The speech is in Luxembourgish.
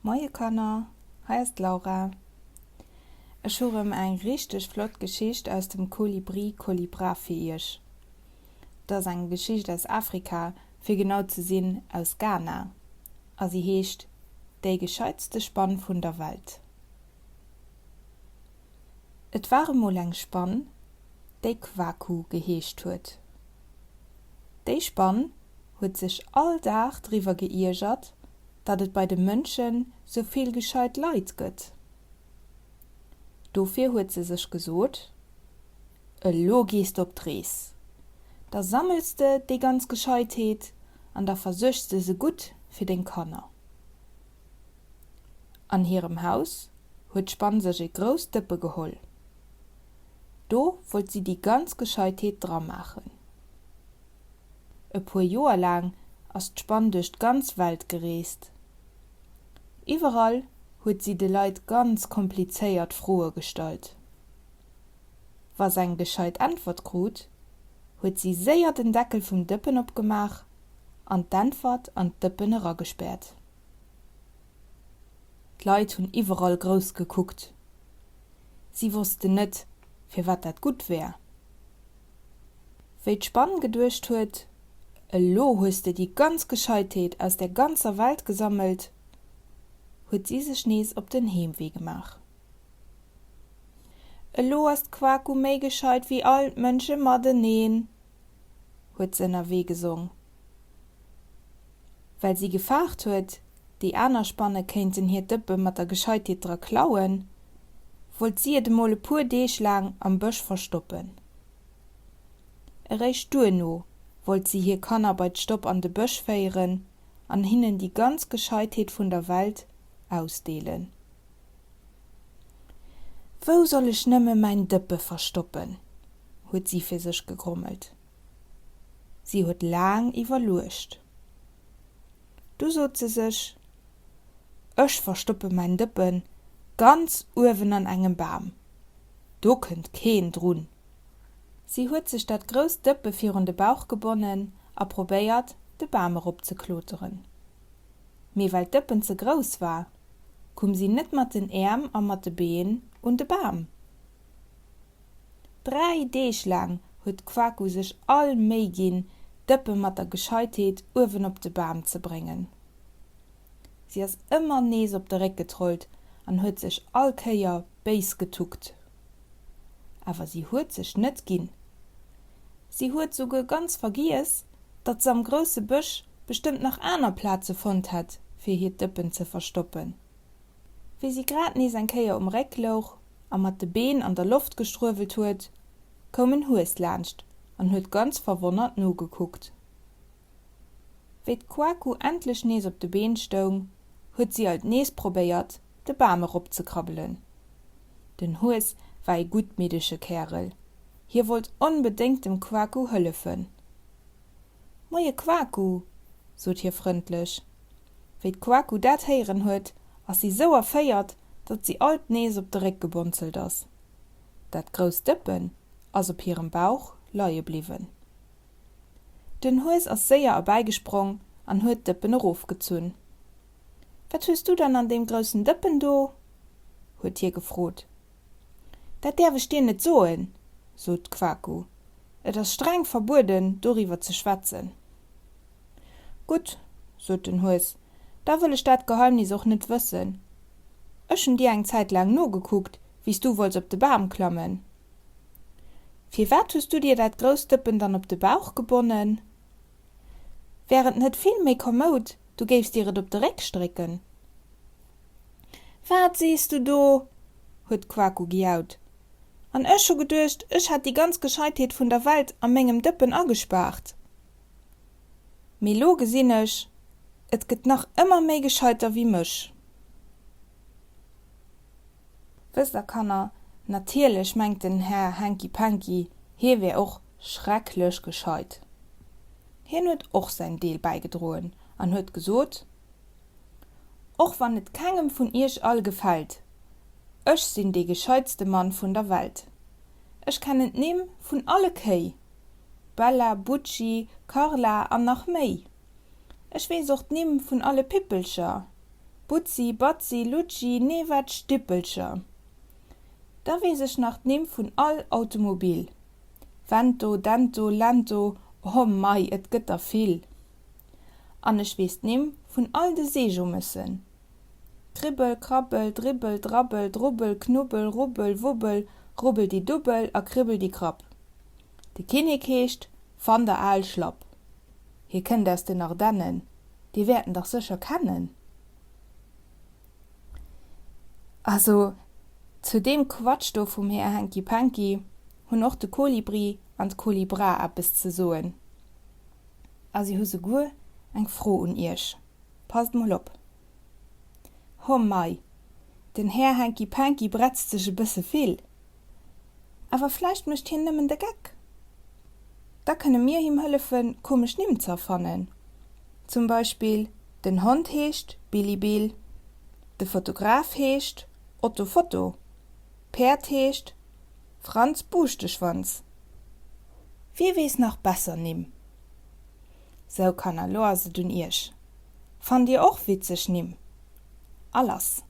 Moie Kanner, hei ass d'Laura. Ech hu rëm eng richteg flott Geschicht aus dem Kolibri Kolibra fir iech. Et ass eng Geschicht aus Afrika, fir genau ze sinn aus Ghana, a si heescht Déi gescheitste Spann vun der Welt. Et war emol eng Spann, déi Kwaku geheescht huet. Déi Spann huet sech all Dag driwwer geiergert, datt et bei de Mënschen sou vill gescheit Leit gëtt. Dofir huet se sech gesot, Elo gees de op d'Rees, da sammels de déi ganz Gescheitheet an da versuergs de se gutt fir deng Kanner. An hirem Haus huet d'Spann sech e grousst Dëppe geholl. Do wollt si déi ganz Gescheitheet dramaachen. E puer Joer laang ass d'Spann duerch d'ganz Welt gereest. Iwwerall huet si de Leit ganz komplizéiert Froe gestallt. Wa s'eng gescheit Äntwert krut, huet si séier den Deckel vum Dëppen opgemaach an d'Äntwert an d'Dëppen eragespäert. D'Leit hunn iwwerall grouss gekuckt. Si wossten net, firwat dat gutt wär. Wéi d'Spann geduecht huet, Elo hues de déi ganz Gescheitheet aus der ganzer Welt gesammelt, huet si sech nees op den Heemwee gemaach. Elo ass d'Kwaku méi gescheit wéi all d'Mënsche mateneen, huet se ënnerwee gesong. Well si gefaart huet, déi aner Spanne kéinten hiert Dëppe mat der Gescheitheet dra klauen, wollt si et emol e puer Deeg laang am Bësch verstoppen. Eréischt duerno wollt si hir Kanner bei d'Stopp an de Bësch féieren an hinnen déi ganz Gescheitheet vun der Welt ausdeelen. Wou soll ech nëmme mäin Dëppe verstoppen? huet si fir sech gegrommelt. Si huet laang iwwerluecht. Du sot se sech, Ech verstoppe mäin Dëppe ganz uewen an engem Bam, do kënnt keen drun. Si huet sech dat grousst Dëppe virun de Bauch gebonnen a probéiert, de Bam eropzekloteren. Mee well d'Dëppen ze grouss war, kumm si net mat den Äerm a mat de Been un de Bam. Dräi Deeg laang huet d'Kwaku sech all Méi ginn, d'Dëppe mat der Gescheitheet uewen op de Bam ze bréngen. Si ass ëmmer nees op de Réck getrollt an huet sech all Kéier béis getuckt. Awer si huet sech net ginn. Si huet souguer ganz vergiess, datt s'am grousse Bësch bestëmmt nach aner Plaze fonnt hätt, fir hiert Dëppen ze verstoppen. Wéi si grad nees eng Kéier um Réck louch a mat de Been an der Loft gestruewelt huet, koum en Hues laanscht an huet ganz verwonnert nogekuckt. Wéi d'Kwaku endlech nees op de Been stoung, huet si alt nees probéiert, de Bam eropzekrabbelen. Den Hues war ee guttmiddege Kärel, hie wollt onbedéngt dem Kwaku hëllefen. Moie Kwaku, sot hie frëndlech. Wéi d'Kwaku dat héieren huet, ass si sou erféiert, datt si alt nees op de Réck gebonzelt ass. Dat grousst Dëppen ass op hirem Bauch leie bliwwen. Den Hues ass séier erbäigesprong an huet d'Dëppen erofgezunn. Wat hues du dann an deem groussen Dëppen do? huet hie gefrot. Dat däerf ech dir net soen, sot d'Kwaku, et ass streng verbueden, doriwwer ze schwätzen. Gutt, sot den Hues, da wëll ech dat Geheimnis och net wëssen. Ech hunn dir eng Zäit laang nogekuckt, wéi s du wollts op de Bam klammen. Firwat hues du dir dat grousst Dëppen dann op de Bauch gebonnen? Wär et net vill méi komoud, du géifs dir et op de Réck strécken? Wat sees du do? huet d'Kwaku gejaut. An ech hu geduecht, ech hätt déi ganz Gescheitheet vun der Welt a mengem Dëppen agespaart. Mee lo gesinn ech, et gëtt nach ëmmer méi Gescheiter wéi mech. Wësst der, Kanner, natierlech mengt den Här Hanky Panky, hie wär och schrecklech gescheit. Hien huet och säin Deel bäigedroen an huet gesot, Och wann et kengem vun iech all gefält, ech sinn dee gescheitste Mann vun der Welt. Ech kennen d'Nimm vun alle Kéi, Bella, Bucci, Carla an nach méi. Ech weess och d'Nimm vun alle Pippelcher,. Butzi, Batzi, Lutschi, nee wat Stippelcher. Da weess ech nach d'Nimm vun all Automobil, Vento, Dento, Lento, oh mei, et gëtt der vill. An ech weess d'Nimm vun all de Seejomëssen, Kribbel, Krabbel, Dribbel, Drabbel, Drubbel, Knubbel, Rubbel, Wubbel, Rubbeldi-Dubbel a Kribbeldi-Krabb. De Kinnek heescht Van der Al Schlapp. Hie kënnt aus den Ardennen, Dir wäert en dach sécher kennen. Also, zu deem Quatsch do vum Här Henki Penki hunn och de Kolibri an d'Kolibra eppes ze soen. A si hu souguer eng Fro un Iech. Passt mol op. Ho mei, den Här Henki Penki bretzt sech e bësse vill. Awer vläicht mécht hien nëmmen de Geck. Da kënne mir him hëllefen, komesch Nimm z'erfannen. Zum Beispill, den Hond heescht Billy Bill, de Fotograf heescht Otto Foto, d'Päerd heescht Franz Buuschteschwanz. Wie weess nach besser Nimm? Sou Kanner, lo ass et un iech. Fannt dir och witzeg Nimm? A lass!